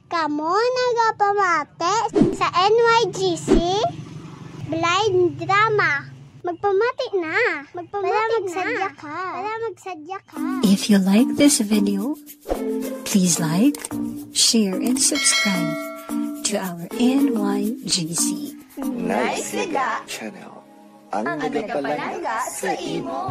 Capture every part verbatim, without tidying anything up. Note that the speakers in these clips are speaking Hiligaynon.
Kamo nagapamati sa N Y G C Blind Drama. Magpamati na. Magpamati Para na. Magsadya ka. Para magsadya ka. If you like this video, please like, share, and subscribe to our N Y G C. Nice Liga Channel. Ang nagapalangga sa imo.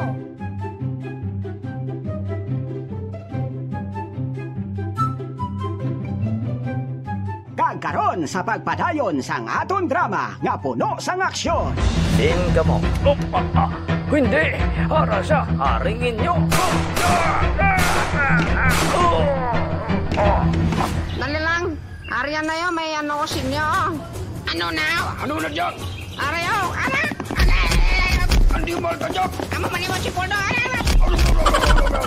Kag karon sa pagpadayon sang aton drama nga puno sang aksyon. Sing kamo. Oh, ah, ah. Hindi! Ara sa haring inyo! Dali lang! Arian na yun, may ano ko sa inyo. Ano na? Ano na dyan? Aray, oh, anak! Aray, aray, aray, aray. Hindi mo ka dyan! Amo man yung si Poldo, aray, aray.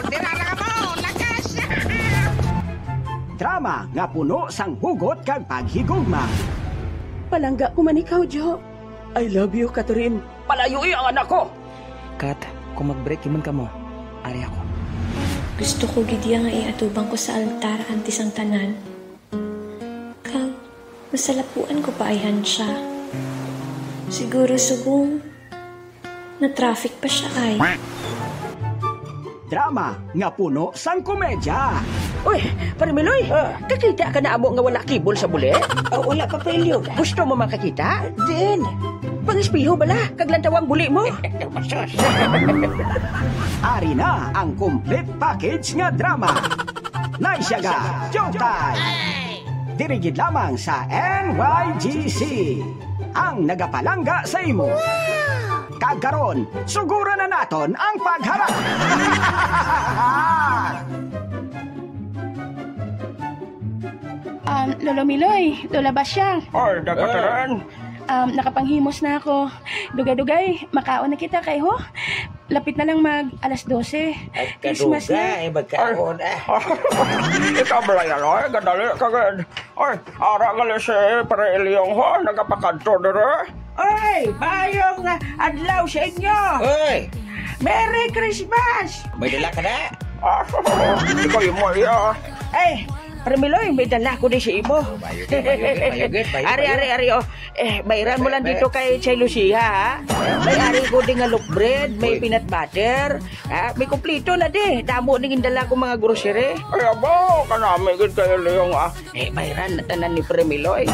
Dirara ka mo, lakas! Drama nga puno sang hugot kag paghigugma. Palangga ko man ikaw, Jo. I love you, Catherine. Palayui ang anak ko! Kat, kung mag-break man kamo, ari ako. Gusto ko gid iya nga iatubang ko sa altar antes ang tanan. Kag masalapuan ko pa ayhan siya. Siguro subong na-traffic pa siya ay. Drama nga puno sang komedya. Uy, Pare Miloy, Ah. Kakita ka na amo nga wala kibol sa buli? Ah, wala pa, Pelyo. Gusto mo makakita? Din. Pang-espeho bala, kag lantaw ang buli mo. Sus. Ari na ang complete package nga drama. Naisyaga, Showtime! Diri gid lamang sa N Y G C, ang nagapalangga sa imo. Kag karon, suguran na naton ang pagharap. Um, Lolo Miloy, Lola Basya. Ay, dagataran. Um, nakapanghimos na ako. Dugay-dugay, makaon na kita kay ho. Lapit na lang mag alas dose. Ay, Christmas na. Kadugay, magkaon, ah. Ikaw, Brian, oy, gadali ka gid. Oy, ara gali si Pare Ilyong, ho, nagapakadto diri. Oy, mayong, ah, adlaw sa inyo. Oy. Merry Christmas! May dala ka na? Ah, ikaw yung mo, iya. Ay, Pare Miloy, may dala ko di sa imo. Oh, mayo gid, mayo gid, mayo gid, mayo, Ari, mayo. Ari, ari, oh. Eh, bayran mo lang dito kay Chay Lucia, ha? May ari ko di nga loaf bread, may peanut butter, ha? May kompleto na di. Damo ning indala ko mga grocery. Ay, abo, kanami gid kayo, Leong, ah. Eh, bayran na tanan ni Pre Miloy.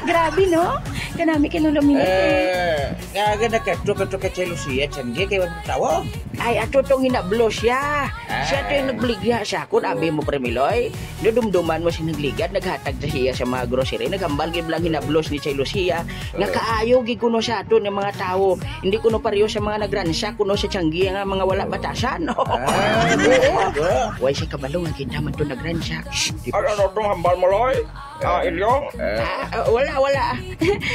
Grabe, no? Kanami kay Lolo Miloy, eh. Eh, nga, nga, nagkadto-kadto kay Chay Lucia, tiyanggi, kay wag tawo. Ay, ato tong hinablo siya. Siya to yung nagbaligya sa akon, abi mo, Pre Miloy. Nadumduman mo si nagligad, naghatag ta siya sa mga grocery, naghambal gid lang hinablos ni Chay Lucia, nga kaayo gid kuno sa aton nga mga tawo, hindi kuno pareho sa mga nagransak kuno sa tiyanggi nga mga wala batasan. Ah, oo. Way siya kabalo nga kita man to nagransak. Shh, di Ano, ano tong hambal mo, Loy? Ah, Ilyong? Ah, ah, wala, wala.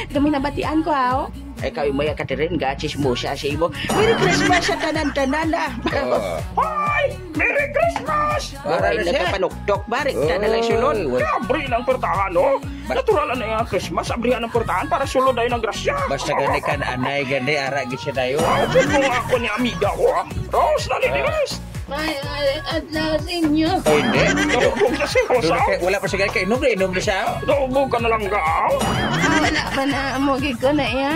Kami nabatian ko, aw. Ay, kay Maya Catherine, gachismosa sa imo. Merry Christmas sa tanan-tanan, ah. Oh. Hoy! Merry Christmas! Waray na siya. Nakapanuktok ba? Rin ka na lang sulod. Oy, wal- Abri ng portahan, no? Ba- Natural na nga Christmas, abrihan ang portahan para sulod ay ng grasya. Basta gani ka na anay, gani, ara, gid siya tayo. Ako po nga ako ni amiga ko, ah. Rose, dali, Rose. May, ay, adlaw sa inyo. Oh, hindi. Naubog na si Rose, Wala ah. ka, wala pa siya kainom, inom na siya. Naubog ka na lang, gaw. Ah, wala pa na, amo gid ko na iya.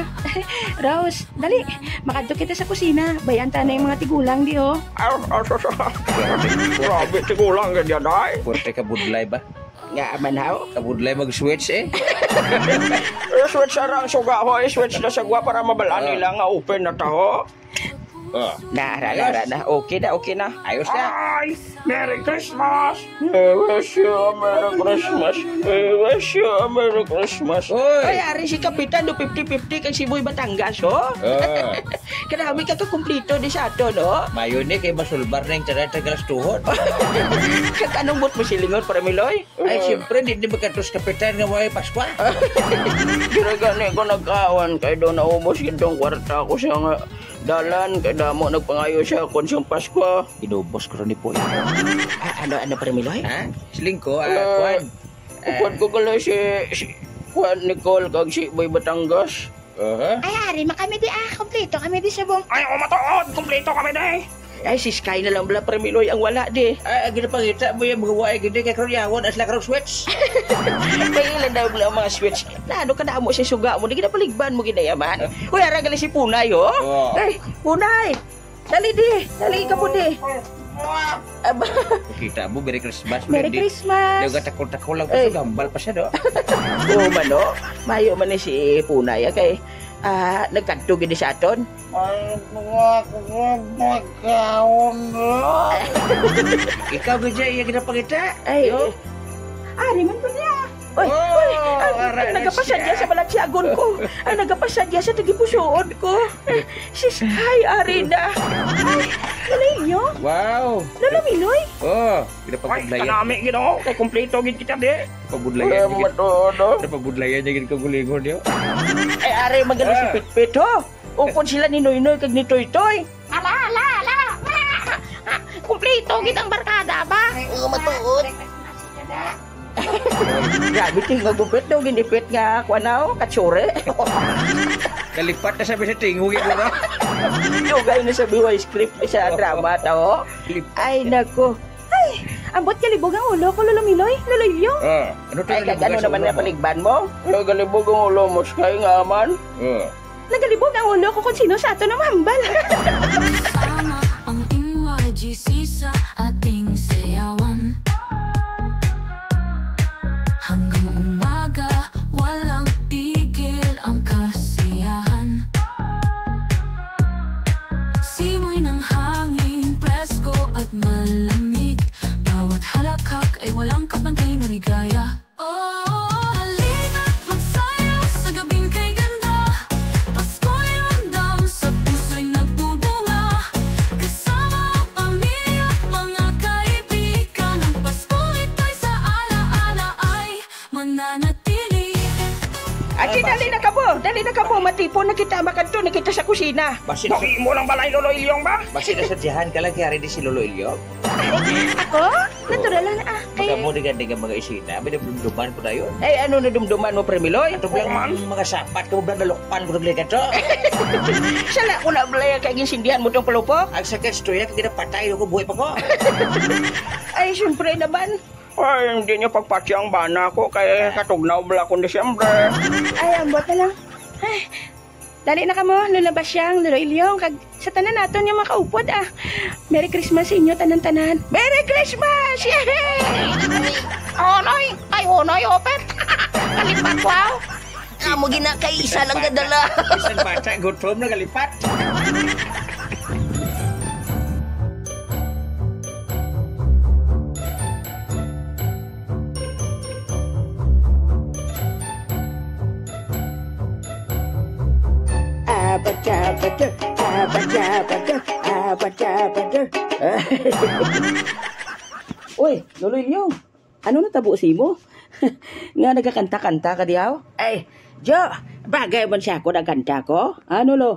Rose, dali, makadto kita sa kusina. Bayan ta na yung mga tigulang di, oh. Ah, ah, ah, ah. Grabe, tigulang ka diyan, ay. Pwerte ka budlay ba? Nga man, haw? Kabudlay mag-switch, eh. Eh, switch sa rang suga, ho, eh, switch na sa gwa para mabalaan Ah. nila nga open na ta, ho. Ah. Na, ara, na, ara, Ayos. na. Okay na, okay na. Ayos na. Ay, Merry Christmas! We wish you a Merry Christmas! We wish you a Merry Christmas! Oy! Ay, ari si Kapitan do fifty fifty kag si Boy Batangas, ho? Ah. Kanami ka kakumplito ni sa ato, no? Mayo ni kay masulbar na yung tanan tagalastuhon. Kag anong buot mo silingon, Pre Miloy? Ay, siyempre, di, di magkatos Kapitan nga may Paskwa. Gira gani ko nagkawan kay do naubos gid tong kwarta ko sa nga dalan kay damo nagpangayo sa akon sang Paskwa. Inubos ko rin ni Poy. Ah, ano, ano, Pre Miloy? Ha? Siling ko, ah, Ah, kuwan. Ah. Kuwan ko gali si, si, kuwan, Nicole kag si Boy Batangas. Aha. Ay, ari, makami di, ah, kompleto kami di subong. Ay, o, matuod, kompleto kami di. Ay, si Sky na lang bala, Premiloy, ang wala, di. Ay, ang ginapangita mo yung mga waay gid, kay karon yawon, as lang karon switch. May ilan daw bala ang mga switch. Na ano ka na mo sa suga mo, di ginapaligban mo ginayaman. Uy, ara gali si Punay, oh. Oh. Ay, Punay. Dali di, dali ka po di. Aba. Kita mo, Merry Christmas, Merry Wendy. Christmas. Daw gatakol-takol lang pa Ay. Sa gambal pa siya, no? Oo, mano. Mayo man ni si Punay, ah, kay, ah, nagkadto gid sa aton. Ay, mga pagkaon lang. Ikaw, gid siya, iya ginapangita. Ay, Yo? Ari man ko niya. Oy, Oh, oy, ay, ara ay, na nagapasadya siya. Sa balatyagon ko. Ay, nagapasadya sa tagipusuon ko. Si Sky, ari na. Ay, Lolo Ilyo? Wow. Lolo Miloy? Oh, Ay, ginapagudlayan. Kanami, Ginoo. Kay kompleto gid kita, di. Pagudlayan Wala niya mo gid. Matuod, no? Napagudlayan niya gid kagulingon niyo. Ay, ari, magaling si Ah. Pitpit, ho. Ukon sila ni Noynoy kag ni Toytoy. Ala, ala, ala. Kompleto gid ang barkada ba? Oo, matuod. Grabe, tingog mo, Pit, daw ginipit nga, kuwan na, oh, katsure. Nalipat na sabi sa tingog, ito na. Dugay na sa biway script sa drama, to. Lipat Ay, na. Nako. Ay, ambot kalibog ang ulo ko, Lolo Miloy, Lolo Ilyo. Ah, ano to Ay, yung kag ano naman na paligban mo? Nagalibog ang ulo mo, Sky, nga man. Ah. Nagalibog ang ulo ko kung sino sa ato na mahambal. Sama ang M Y G C sa ating sayawan. Hanggang umaga, walang tigil ang kasiyahan. Simoy ng hangin, presko at malamig. Bawat halakhak ay walang kapantay na ligaya. Oh, halina't magsayaw sa gabing kay ganda. Pasko'y ramdam sa puso'y nagbubunga. Kasama ang pamilya at mga kaibigan. Ang Pasko ito'y sa alaala ay mananatili. Ati, dali na kamo! Dali na kamo! Matipon na kita! Makadto na kita sa kusina! Basi na sa Imo lang balay, Lolo Ilyong ba? Basi na sa dihan ka lang, kaya ready si Lolo Ilyong? Ako? Natural lang, ah. Kay Magamo di gani nga mga isina, may dumduman ko dayon. Ay, ano na dumduman mo, Premiloy? Ato lang Oo, man. Mga sapat ko, bla, nalukpan ko naglikan to. Sala ko na, bla, kay ginsindihan mo tong palupok? Ang sakit, stoya, kay ginapatay ko, buhay pa ko. Ay, siyempre naman. Ay, hindi niya pagpatya ang bana ko, kay katugnaw bla kung Disyembre. Ay, ambot na lang. Ay, dali na kamo, Lola Basyang, Lolo Ilyong, kag sa tanan naton nga makaupod, ah. Merry Christmas sa inyo, tanan-tanan. Merry Christmas! Yay! Onoy! Ay, onoy, open! Kalipat, wow! Amo gina kay isa lang gadala. Isang bata, gutom na kalipat. Abadabada, abadabada, abadabada. Uy, Lolo Ilyong, ano natabo sa imo? Nga nagakanta-kanta ka dihaw? Ay, Jo, bagay man siya ako nagkanta ko. Ano, Lo?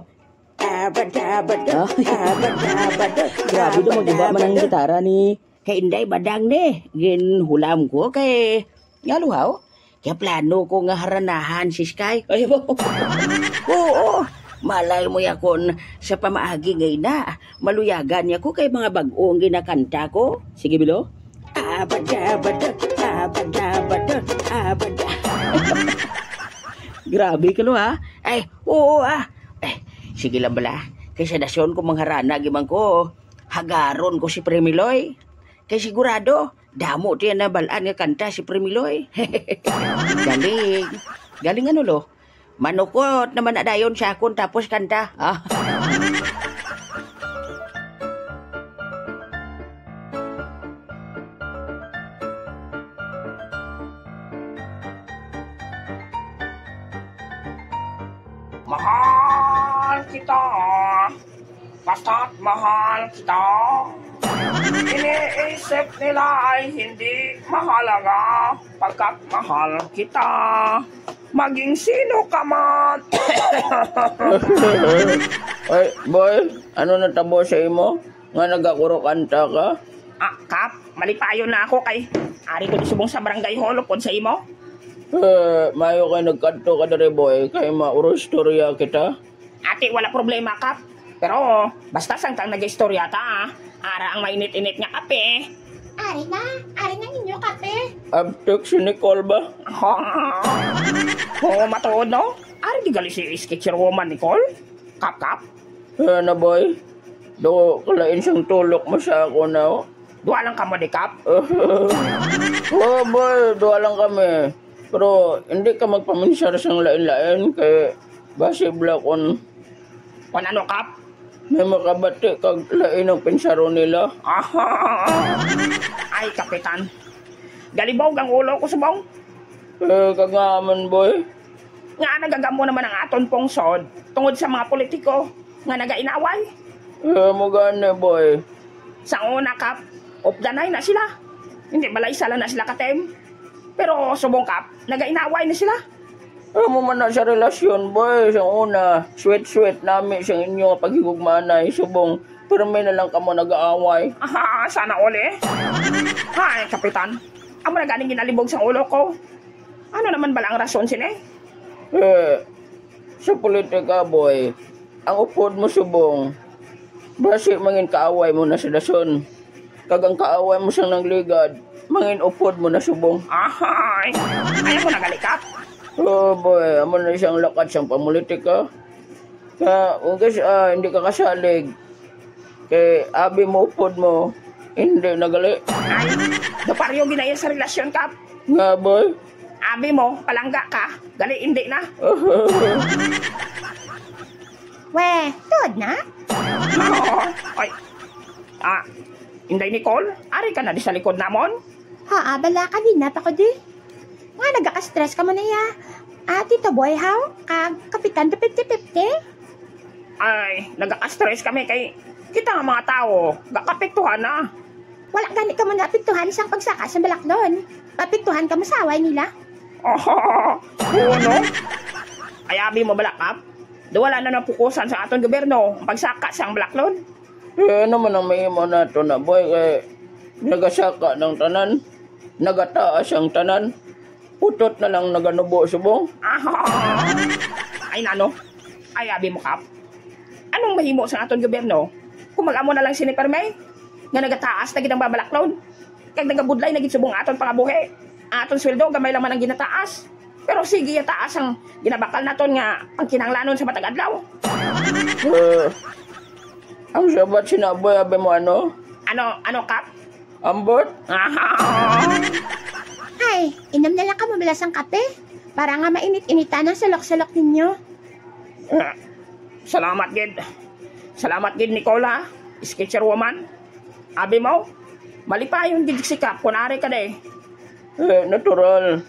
Abadabada, abadabada, Grabe daw, mag-iba man ang abadabada. Gitara ni Kay Inday Badang ni, ginhulam ko kay nga luhaw. Kaya plano ko nga haranahan si Sky. Ay, wow. Oo, malay mo yakon sa pamaagi nga ina. Maluyagan niya ko kay mga bag-o ang ginakanta ko. Sige, Bilo. Abadabada, abadabada, abada. Grabe ka, no, ha? Ay, oo, ah. Eh, sige lang bala. Kay sa dason ko mangharana, giman ko, hagaron ko si Premiloy. Kay sigurado, damo tiyan na balaan nga kanta si Premiloy. Galing. Galing ano, Lo? Manukot naman na dayon siya akon tapos kanta. Ah. Mahal kita. Basta't mahal kita. Iniisip nila ay hindi mahalaga pagkat mahal kita. Maging sino ka man. Ay, boy, ano natabo sa imo? Nga nagakurokanta ka? Ah, Kap, malipayon na ako kay ari ko di subong sa barangay hall upod sa imo. Eh, mayo kay nagkadto ka diri, boy, kay maurostorya kita. Ati, wala problema, Kap. Pero, basta sang kang nag-istorya ta, ah. Ara ang mainit-init nga kape. Ari na, ari na inyo kape. Abtik si Nicole ba? Oo, matuod, no? Ari di gali si Sketcher Woman, Nicole? Kap-kap? Ano, boy? Do, kalain siyang tulok mo sa ako na, oh. Duha lang kamo di, Kap? Oh, boy, duha lang kami. Pero hindi ka magpaminsar sang lain-lain kay basi bala kun Kon ano, Kap? May makabati kag lain ang pinsaron nila. Ay, Kapitan. Galibog ang ulo ko, subong. Eh, kag nga man, boy. Nga nagagamo naman ang aton pungsod tungod sa mga politiko nga nagainaway. Eh, mo gani, boy. Sa una, Kap, updanay na sila. Hindi bala isa lang na sila ka-team. Pero subong, Kap, nagainaway na sila. Amo man na sa relasyon, boy. Sa una, sweet-sweet nami sa inyo nga paghigugmaanay. Subong, pirmi na lang kamo nag-aaway. Aha, sana all, eh. Ay, Kapitan. Amo na ganing ginalibog sa ulo ko. Ano naman bala ang rason sini? Eh, sa politika, boy, ang upod mo subong, basi mangin kaaway mo na sa dason. Kag ang kaaway mo sang nangligad, mangin upod mo na subong. Ahay! Ayaw mo nagalikap? Oh, boy, amo na siyang lakat sang pamulitika. Kaya, kung kas-, ah, hindi ka kasalig, kay abi mo upod mo, hindi nagali. Ay, daparyo ginaya sa relasyon, Kap. Nga, boy? Abi mo, palangga ka, gali hindi na. Weh, tuod na? Ay, ah, Inday Nicole, ari ka na di sa likod namon? Haa, bala, kanina pa ko di. Nga nagaka-stress ka mo niya? Ah, Tito Boy, haw? Kag Kapitan the fifty fifty? Ay, nagaka-stress kami kay kita nga mga tawo, gakapektuhan na. Wala gani ka mo naapektuhan sang pagsaka sa balaklon. Paapektuhan ka mo sa away nila. Oo, no? Ay, abi mo, Balakap. Do wala na napukusan sa aton gobyerno ang pagsaka sang balaklon. Eh, ano man ang mahimo nato na, boy? Kay nagasaka ng tanan, nagataas ang tanan, utot na lang naganubo subong. Ay, nano? Ay, abi mo, Kap. Anong mahimo sa aton gobyerno kung mag-amo na lang sini, perme? Nga nagataas na gid ang balaklon, kag nagabudlay na gid subong aton pangabuhi. Ang aton sweldo, gamay lang man ang ginataas. Pero sige, taas ang ginabakal naton nga pangkinahanglanon sa matag adlaw. Eh, ang sabat sinaboy, abi mo, ano? Ano, ano, Kap? Ambot? Ay, inom na lang kamo bala sang kape para nga mainit-initan ang sulok-sulok ninyo. Ah, salamat gid. Salamat gid, Nicola, Sketcher Woman. Abi mo, malipayon gid si Kap kun ari ka di. Eh, natural.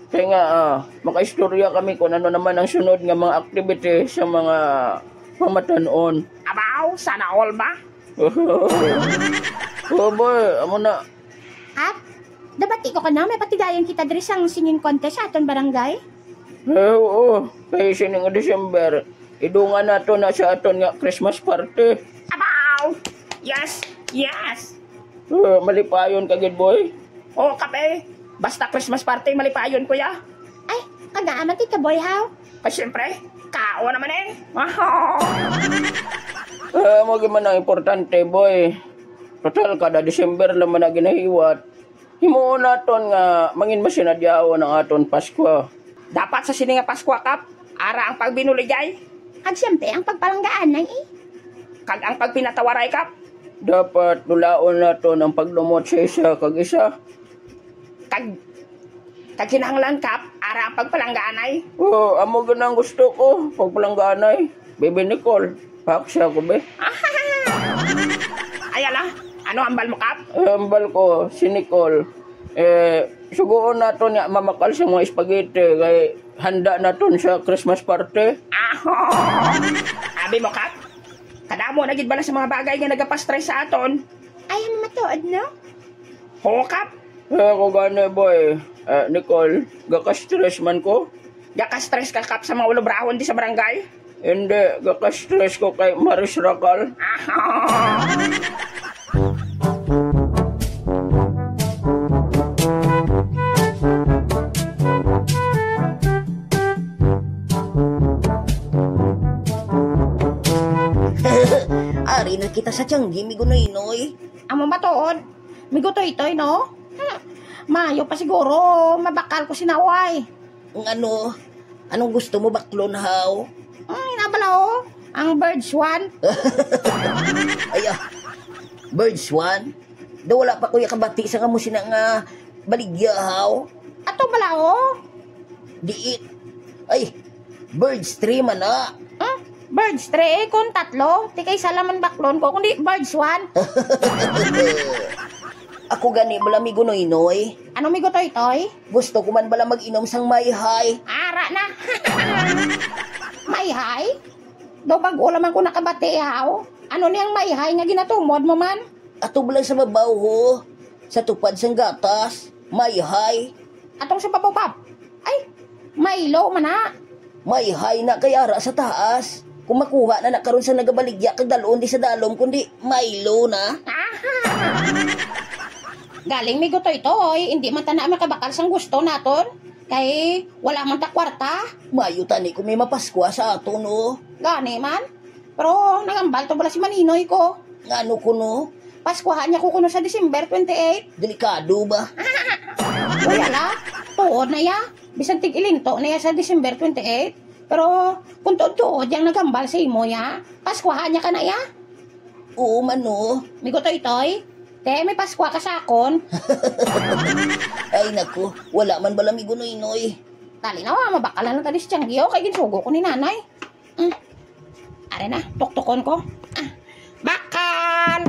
Kaya nga, ah, makaistorya kami kung ano naman ang sunod nga mga activity sa mga pamatanon. Abaw, sana all ba? Oh, boy, amo na. At, dabati ko ka na, may patigayan kita diri sang singing contest sa aton barangay. Eh, oo. Kay sini nga December, idungan nato na sa aton nga Christmas party. Abaw! Yes! Yes! Eh, malipayon ka gid, boy. Oo, Kap, eh. Basta Christmas party, malipayon, kuya. Ay, kagaan man, Tito Boy, haw? Ay, siyempre. Kao naman, eh. Eh, amo gid man ang importante, boy. Total, kada December lang man na ginahiwat. Himuon naton nga mangin masinadyaon ang aton Paskwa. Dapat sa sini nga Paskwa, Kap, ara ang pagbinuligay. Kag siyempre, ang pagpalanggaanay, eh. Kag ang pagpinatawaray, Kap. Dapat dulaon naton ang pagdumot sa isa kag isa. Kag, kag kinahanglan, Kap, ara ang pagpalanggaanay. Oh, amo gid ang gusto ko, pagpalanggaanay. Baby Nicole, paksa ko, be. Ay, ala, ano hambal mo, Kap? Eh, hambal ko, si Nicole. Eh, sugoon naton nga mamakal sa mga spaghetti kay handa naton sa Christmas party. Aho! Abi mo, Kap? Kadamo na gid bala sa mga bagay nga nagapastress sa aton. Ay, ang matuod, no? Oo, Kap. Eh, ako gani, boy. Eh, Nicole, gaka-stress man ko. Gaka-stress ka, Kap, sa mga ulobrahon di sa barangay? Hindi, gaka-stress ko kay Maris Racal. Kita sa tiyanggi, Migo Noynoy. Amo matuod, Migo Toytoy, no? Hmm. Maayo pa siguro, mabakal ko si Naway. Ang ano? Anong gusto mo baklon, haw? Hmm, ina bala, oh. Ang birds one. Ay, ah. Birds one? Daw wala pa ko ya kabati sa kamo sina nga baligya, haw? Ato bala, oh. Di it. Ay, birds three man na. Hmm? Birds three, eh, kung tatlo, ti kay isa lang man baklon ko, kundi birds one. Ako gani bala, Migo Noynoy. Ano, Migo Toytoy? Gusto ko man bala mag-inom sang mayhay. Ara na. Mayhay? Daw bag-o lamang ko nakabati, haw. Ano ni ang mayhay nga ginatumod mo man? Ato bala sa babaw, ho. Sa tupad sang gatas. Mayhay. Atong sa babaw, Pap? Ay, Milo man na. Mayhay na kay ara sa taas. Kung makuha na na karon sa nagabaligya kag dalon di sa dalom, kundi Milo na. Aha! Galing, Migo Toytoy, hindi man ta na makabakal sang gusto naton. Kay wala man ta kwarta. Mayo tani kung may mapaskwa sa aton, no? Gani man. Pero nagambal to bala si Maninoy ko. Ngano kuno? Paskuhan niya ko kuno sa December twenty-eight. Delikado ba? Uy, ala, tuod na ya. Bisan tig-ilinto na ya sa December twenty-eight. Pero kung tuod-tuod yang nagambal sa imo ya, paskuhan niya ka na ya. Oo man, no. Migo Toytoy, te, may paskwa ka sa akon. Ay, naku, wala man bala, Migo Noynoy. Dali na, wa, mabakal na lang tadi si Tianggi, oh, kay ginsugo ko ni nanay. Mm. Are na, tuktukon ko. Ah, bakal!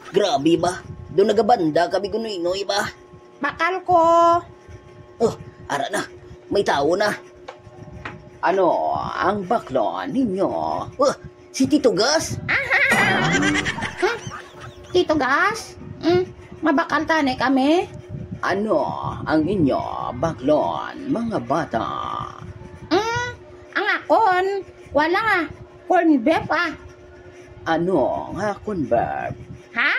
Grabe ba? Daw nagabanda ka, Migo Noynoy ba? Bakal ko. Oh, ara na. May tawo na. Ano ang baklon ninyo? Oh, si Tito Gas? Aha! Hmm? Tito Gas? Mm, mabakal tani kami. Ano ang inyo baklon, mga bata? Mm, ang akon, wala nga. Corn beef, ah. Ano nga corn beef? Ha?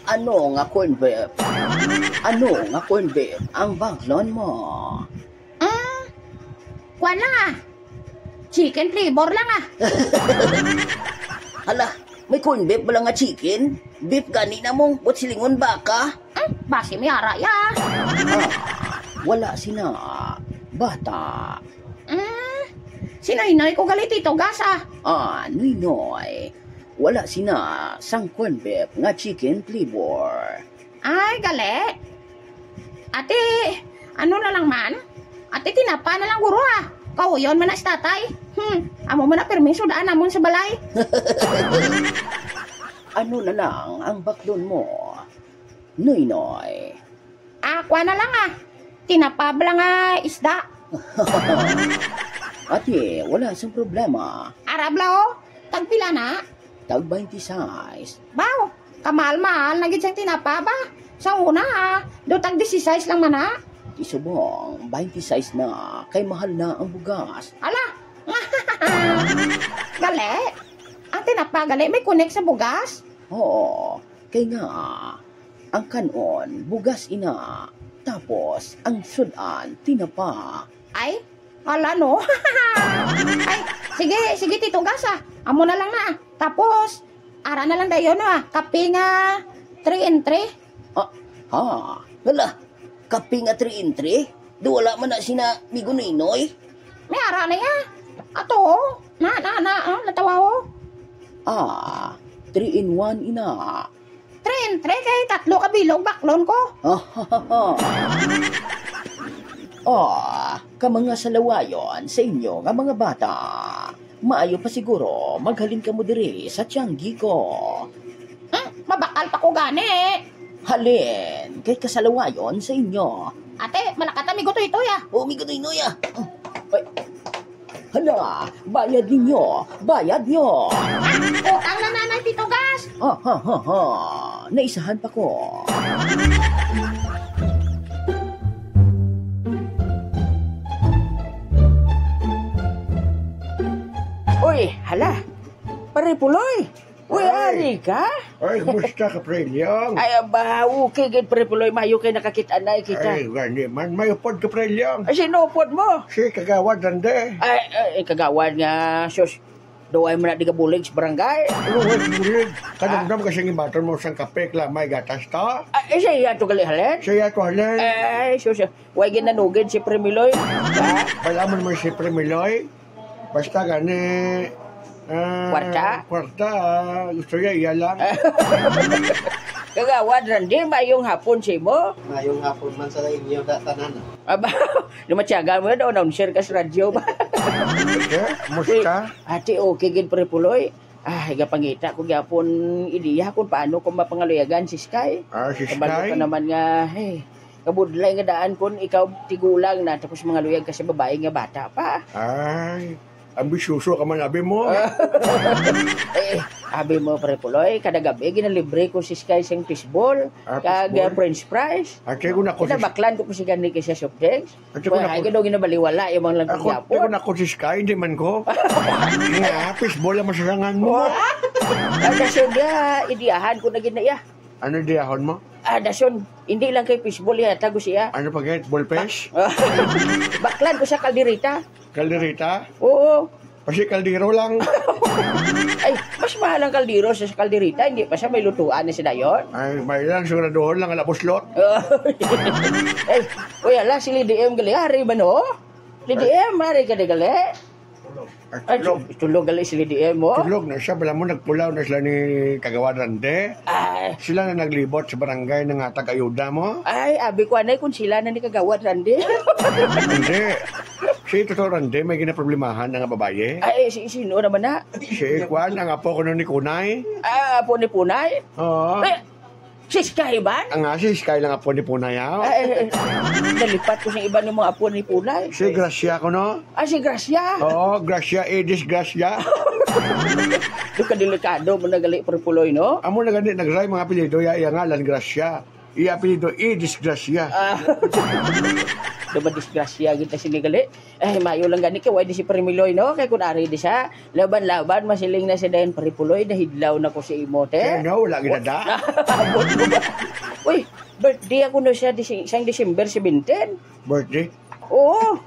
Ano nga corn beef? Ano nga corn beef ang baklon mo? Mm, kuwan lang, ah. Chicken flavor lang, ah. Hala, may corn beef bala nga chicken? Beef gani na mo, but silingon baka? Mm, basi may ara ya. Ah, wala sina, bata. Mm, si Noynoy ko gali, Tito Gas, ah. Ah, Noynoy, wala sina sang corn beef nga chicken flavor. Ay, gali. Ate, ano na lang man? Ate, tinapa na lang guro, ah. Kauyon man na si tatay. Hmm, amo man na permi sud-an namon sa balay. Ano na lang ang baklon mo, Noynoy? Ah, kuha na lang, ah. Tinapa bala nga isda. Ate, wala sang problema. Ara bala, oh. Tagpila na? Tag twenty-six. Baw, kamahal-mahal na gid sang tinapa ba? Sa una, ah, do tag dieciséis lang man na. Ti subong, twenty-six na, kay mahal na ang bugas. Ala! Gali? Ang tinapa gali may connect sa bugas? Oo, kay nga, ang kan-on, bugas ina. Tapos, ang sud-an, tinapa. Ay, hala no. Ay, sige, sige, Tito Gas, ah. Amo na lang na. Tapos, ara na lang dayon, ah. Kape nga three and three. Ah, ha? Hala, kape nga three and three? Do wala man na sina Migo Noynoy? May ara na ya. Ato, oh. Na, na, na, oh, natawa, oh. Ah, three in one ina. Three and three kay tatlo ka bilog baklon ko. Ah, ka mga salawayon sa inyo nga mga bata. Maayo pa siguro maghalin kamo diri sa tiyanggi ko. Hmm, mabakal pa ko gani. Halin, kay kasalawayon sa inyo. Ate, malakat na, Migo Toytoy, ah. O, Migo Toytoy, ah. Ay, hala, bayad ninyo, bayad nyo. Ah, utang na nanay, Tito Gas. Ha, ha, ha, ha. Naisahan pa ko. Uy, hala. Pare Puloy, Uy, Ay. Ari ka? Ay, kumusta, Kapre Lyong? Ay, aba, okay gid, Pre Puloy. Mayo kay nakakit-anay kita. Ay, gani man. May upod, Kapre Lyong. Ay, sino upod mo? Si Kagawad Rande. Ay, ay, kagawad nga, sus. Duway man na di ka bulig sa barangay. Ano, way bulig? Kanamnam ka sing ibaton mo sang kape, kala may gatas to? Ay, siya to gali halin? Siya to halin? Ay, sus. Way ginanugid si Pre Miloy. Ha? Wala mo naman si Pre Miloy. Basta gani, ah, Kwarta? Kwarta, ah, gusto niya, iya lang. Kagawad Randy, mayong hapon sa imo. Mayong hapon man sa inyo, da, tanan. Aba, lumatyaga mo na, announcer ka sa radyo ba? Sir, musta? Ate, okay gid, Pre Puloy. Ah, igapangita ko gyapon ideya kung paano ko mapangaluyagan si Sky. Ah, si Kabalo Sky? Ka naman nga, eh, kabudlay nga daan kun ikaw tigulang na, tapos mangaluyag ka sa babae nga bata pa. Ay, ambisyoso ka man, abi mo. Eh, abi mo, Pre Puloy, kada gabi, ginalibre ko si Sky sing fishball, Ah, kag, fishball? Ah, french fries. Ate, kung ako si Kinabaklan ko pa si gani kay siya soft drinks. Ate, kung Wala, ako ay, gado, ginabaliwala yung mga lang Ako, gyapon. Ate, kung ako si Sky, hindi man ko. Nga, fishball ang masasangan mo. Oh. Ang dason niya, idiyahan ko na gina iya. Ano diyahon mo? Ah, dason, hindi lang kay fishball iya, tago siya. Ano pa, get? Ballpes? Baklan ko sa kaldereta. Kaldereta? Oo. Kasi kaldero lang. Ay, mas mahal ang kaldero sa kaldereta, hindi pa siya may lutuan na siya dayon. Ay, may lang, siguraduhon lang, ala buslot. Ay, uy, ala, si Lady M gali, hari ba, no? Lady M, hari ka di gali? Ay, Ay, tulog. tu-, tulog gali si Lady M, oh. Tulog na siya, bala mo, nagpulaw na sila ni Kagawad Rande. Ay. Sila na naglibot sa barangay, nangatag ayuda mo. Ay, abi ko, anay, kung sila na ni Kagawad Rande. Hindi. Si Totoo Rande, may ginaproblemahan na nga babayi. Ay, si, sino naman na? Si Kwan, ang apo ko nun ni Kunay. Ah, apo ni Punay? Oo. Eh, si Sky ba? Ang nga, si Sky lang apo ni Punay, ah. Ay, ay, ay. Nalipat ko sa iba ng mga apo ni Punay. Si Gracia ko, no? Ah, si Gracia? Oo, Gracia, eh, disgrasya. Doon ka delikado mo na gali, Pre Puloy, no? Amo na gani, nag-rhyme mga apelyido, iya, iya ngalan, Gracia. Iya apelyido, eh, disgrasya. Ah. Diba, disgrasya, kita sinigali? Eh, mayo lang gani kay way di si Pre Miloy, no? Kay kun ari di siya, laban-laban, masiling na siya dayon, Pre Puloy, nahidlaw na ko sa imo, te. Kaya nga, wala ginada. Abot mo ba? Uy, birthday ako no siya, disi-, sang December seventeen. Birthday? Oo.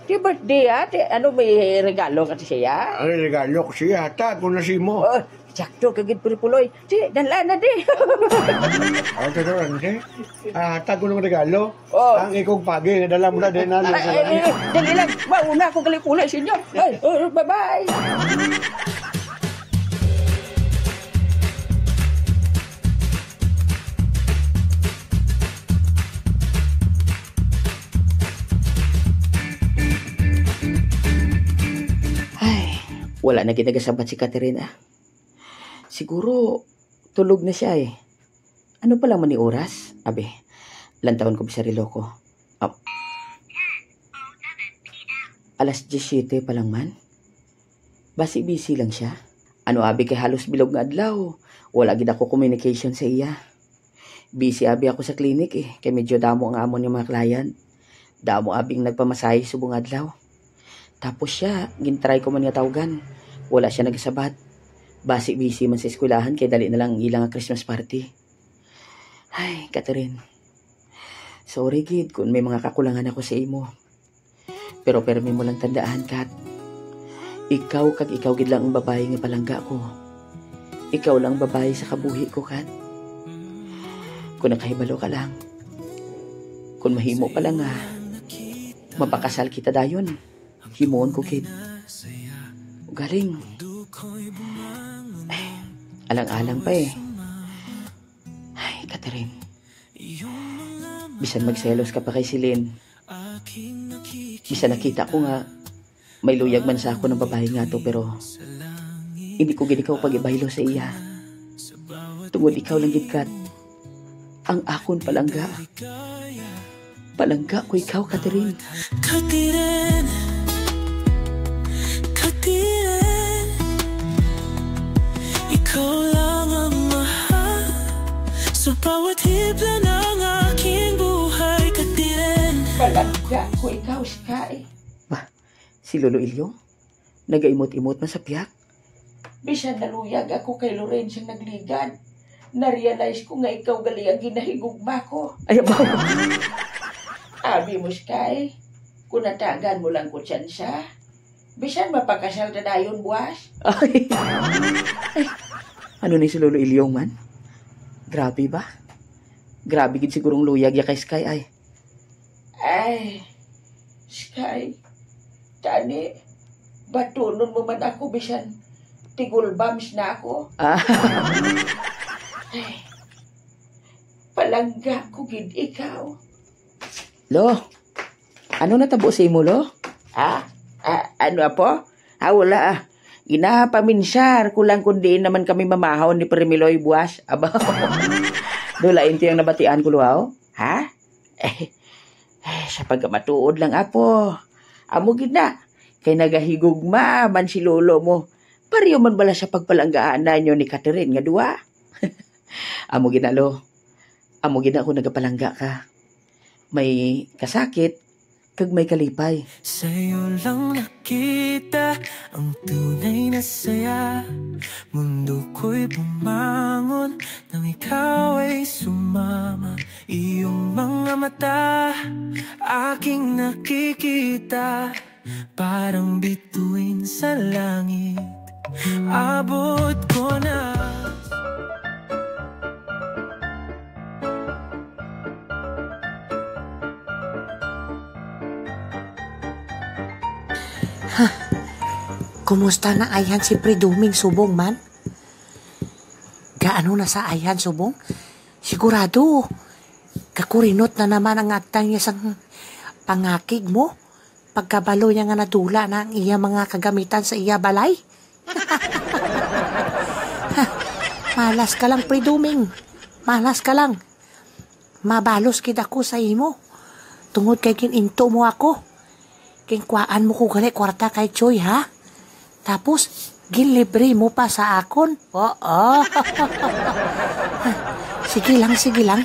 Di birthday, ah. Di, ano, may regalo ka siya? Ang regalo ko siya, hatag ko na sa imo. Oh, sakto ka gid, Pre Puloy. Di, dala na, di. Ang totoo, di. Ah, hatag ko ng regalo. Oh. Ang ikong pagi, nadala mo na din, ano, Ay, ay, ay, ay, dali lang. Mauna ako gali pula sa inyo. Ay, oh, bye-bye. Ay, wala na gid nagasabat si Katerina. Siguro, tulog na siya eh. Ano pa lang man ni oras? Abi, lantawon ko sa relo ko. Ap-, alas diyes siyete pa lang man? Basi busy lang siya. Ano abi kay halos bilog nga adlaw, wala gid ako communication sa iya. Busy abi ako sa clinic eh, kay medyo damo ang amon nga mga client. Damo abing nagpamasahe subong adlaw. Tapos siya, gintry ko man nga tawgan. Wala siya nagasabat. Basi busy man sa eskwelahan kay dali na lang ang ila nga Christmas party. Ay, Catherine. Sorry gid kung may mga kakulangan ako sa imo. Pero permi mo lang tandaan, Kat. Ikaw kag ikaw gid lang ang babayi nga palangga ko. Ikaw lang ang babayi sa kabuhi ko, Kat. Kung nakahibalo ka lang, kung mahimo pa lang nga mapakasal kita dayon, himuon ko gid. Ugaling, ay, alang-alang pa eh. Ay, Catherine. Bisan magselos ka pa kay Celine, bisan nakita ko nga may luyag man sa ako ng babae nga to, pero hindi ko gid ikaw pag-ibaylo sa iya. Tungod ikaw lang gid, Kat, ang akon palangga. Palangga ko ikaw, Catherine. Katiren, Katiren, ikaw lang ang mahal. Sa bawat hibla ng aking buhay, Katiren. Palangga ko ikaw, Sky. Bah, si Lolo Ilyong? Nagaimot-imot man sa piyak. Bisan naluyag ako kay Loren siyang nagligad, na-realize ko nga ikaw gali ang ginahigugma ko. Ay, abaw. Abi mo, Sky, kung natagan mo lang ko tsansa, bisan mapakasal ta dayon buwas. Ay. Ay. Ano ni si Lolo Ilyong man? Grabe ba? Grabe gid sigurong luyag ya kay Sky ay. Ay, Sky, tani, batunon mo man ako bisan tigulbams na ako. Ah. Ay, palangga ko gid ikaw. Lo, ano natabo sa imo, Lo? Ha? Ah, ano, apo? Ah, wala, ah. Ginapaminsar ko lang kung diin naman kami mamahon ni Premiloy buwas. Aba, dulain tiyang nabatian ko, Lo, aw. Ha? Eh, eh, sa pagkamatuod lang, apo. Amo gid na. Kay nagahigugma man si lolo mo. Pareho man bala sa pagpalanggaan ninyo ni Catherine nga duwa. Amo gid na, Lo. Amo gid na ako nagapalangga ka. May kasakit, kag may kalipay. Sa'yo lang nakita ang tunay na saya. Mundo ko'y bumangon nang ikaw ay sumama. Iyong mga mata, aking nakikita. Parang bituin sa langit, abot ko na. Kumusta na ayhan si Pre Duming subong man? Gaano na sa ayhan subong? Sigurado, kakurinot na naman ang agtang niya sang pangakig mo. Pagkabalo niya nga nadula na ang iya mga kagamitan sa iya balay. Malas ka lang, Pre Duming. Malas ka lang. Mabalos gid ako sa imo. Tungod kay gin-into mo ako. Ginkuhaan mo ko gali kwarta kay Choy, ha? Tapos, ginlibre mo pa sa akon. Oo. Sige lang, sige lang.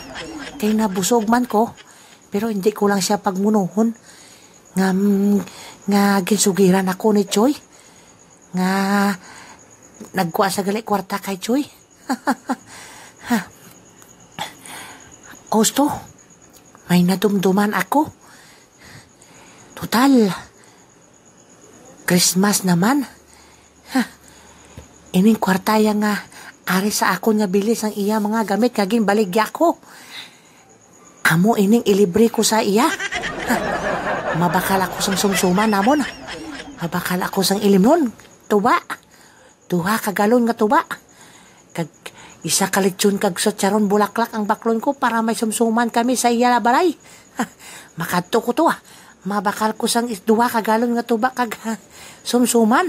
Kay nabusog man ko. Pero hindi ko lang siya pagmunuhon nga, mm, nga ginsugiran ako ni Choy. Nga nagkuha sa gali kwarta kay Choy. Gusto, may nadumduman ako. Total, Christmas naman. Ha, ining kwarta ya nga ari sa akon nga bili sang iya mga gamit nga ginbaligya ko. Amo ining ilibre ko sa iya. Ha, mabakal ako sang sumsuman namon. Mabakal ako sang ilimnon. Tuba. Duha ka galon nga tuba. Kag isa ka lechon kag sotsaron bulaklak ang baklon ko para may sumsuman kami sa iya balay. Makadto ko to, ah. Mabakal ko sang is-, duha ka galon nga tuba kag sumsuman.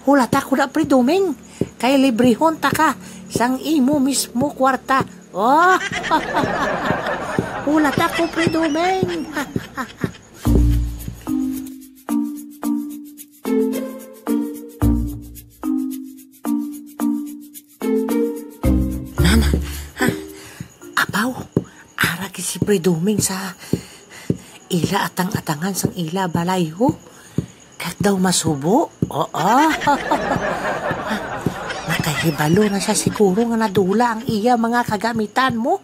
Hulata ko na, Pre Duming. Kay librehon ta ka sang imo mismo kwarta. Oh. Hulata ko, Pre Duming. Nana, ha? Apaw, ara gid si Pre Duming sa ila atang-atangan sang ila balay, ho. Kag daw masubo? Oo. Nakahibalo na siya siguro nga nadula ang iya mga kagamitan mo.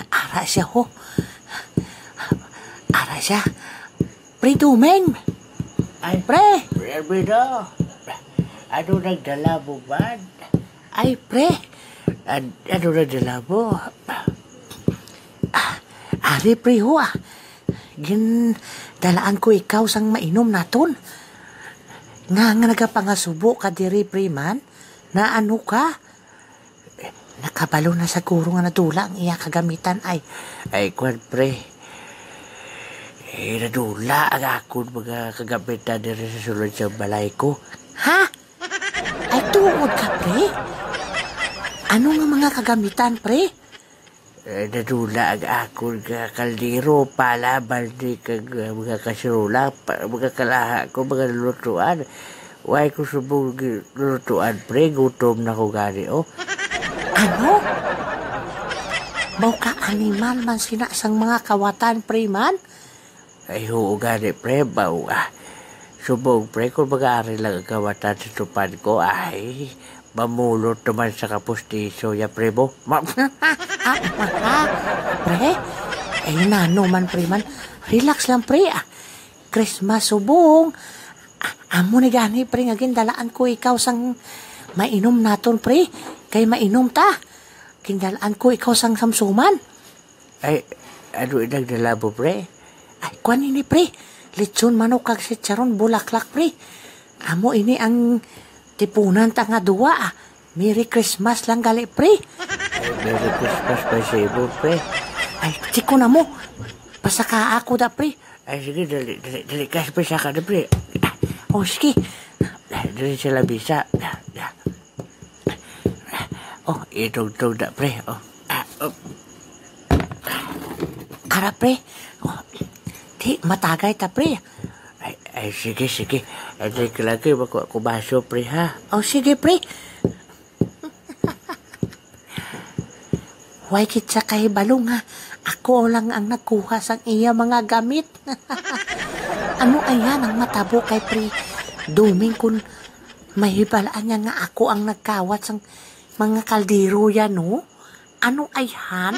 Ara siya, ho. Ara siya. Pre Duming! Ay, Pre! Pre Alfredo! Ano nagdala mo man? Ay, Pre! An-, ano nagdala mo? Ah, ari, Pre, ho, ah. Gindalaan ko ikaw sang mainom naton. Nga, nga nagapangasubo ka diri, Pre, man? Na ano ka? Nakabalo na siguro nga nadula ang iya kagamitan ay. Ay, kwan, pre. Eh, nadula ang akon mga kagamitan diri sa sulod sa balay ko. Ha? Ay, tuod ka, pre? Ano nga mga kagamitan, pre? Eh, nadula ang akon nga kaldero, pala, balde, kag, uh, mga kasirola, pa, mga kalaha ko, mga lulutuan. Way ko subong gi-, lulutuan, pre. Gutom na ko gani, oh. Ano? Mao ka animal man sina sang mga kawatan, pre, man? Ay, oo gani, pre. Mao, ah, Subong, pre, kung mag-aari lang ang kawatan sa tupad ko, ay, mamulot naman sa kapustiso ya, pre, mo. Ma- Pre? Ay, nano man, pre, man. Relax lang, pre, ah. Christmas subong. Ah, amo ni gani, pre, nga gindalaan ko ikaw sang mainom naton, pre. Kay mainom ta. Gindalaan ko ikaw sang samsuman. Ay, ano inang dala mo, pre? Ay, kuwan ini, pre. Lechon manok kag chicharon bulaklak, pre. Amo ini ang tipunan ta nga duwa, ah. Merry Christmas lang gali, pre. Ay, Merry Christmas pa sa imo, pre. Ay, chiko na mo. Pasaka ako da, pre. Ay, sige, dali, dali, dali. Kas pa sa ka na, pre. O, sige. Ay, dali sa labisa. Oh, itugtog na, pre. Oh. Ah, oh. Ara, pre. Oh. Di, matagay ta, pre. Ay, ay, sige, sige. Ay, di ka lagi, makuha ko baso, pre, ha? Oh, sige, pre. Way gid siya kahibalo nga ako lang ang nagkuha sang iya mga gamit. Ano ayan ang matabo kay Pre Doming kun mahibalaan niya nga ako ang nagkawat sang mga kaldero yan, no? Ano ayhan?